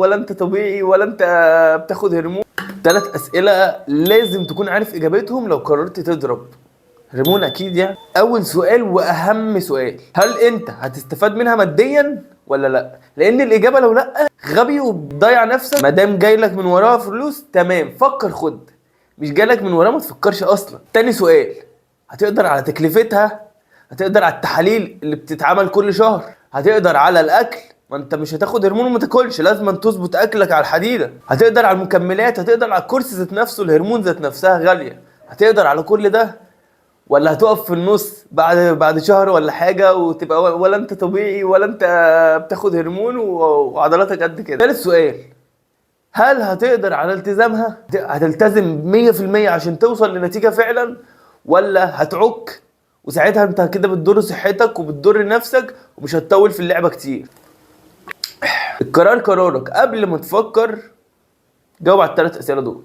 ولا انت طبيعي ولا انت بتاخد هرمون. 3 اسئلة لازم تكون عارف اجابتهم لو قررت تضرب هرمون اكيد يعني. اول سؤال واهم سؤال، هل انت هتستفاد منها ماديا ولا لا؟ لان الاجابة لو لا غبي وبتضيع نفسك. ما دام جايلك من وراها فلوس تمام، فكر خد، مش جايلك من وراها ما تفكرش اصلا. تاني سؤال، هتقدر على تكلفتها؟ هتقدر على التحاليل اللي بتتعمل كل شهر؟ هتقدر على الاكل؟ ما انت مش هتاخد هرمون وما تاكلش، لازم تظبط اكلك على الحديدة. هتقدر على المكملات؟ هتقدر على الكورس ذات نفسه؟ الهرمون ذات نفسها غالية. هتقدر على كل ده ولا هتقف في النص بعد شهر ولا حاجة وتبقى ولا انت طبيعي ولا انت بتاخد هرمون وعضلاتك قد كده؟ ثالث سؤال، هل هتقدر على التزامها؟ هتلتزم 100% عشان توصل لنتيجة فعلا، ولا هتعك وساعتها انت كده بتضر صحتك وبتضر نفسك ومش هتطول في اللعبة كتير؟ القرار قرارك. قبل ما تفكر جاوب على ال3 اسئلة دول.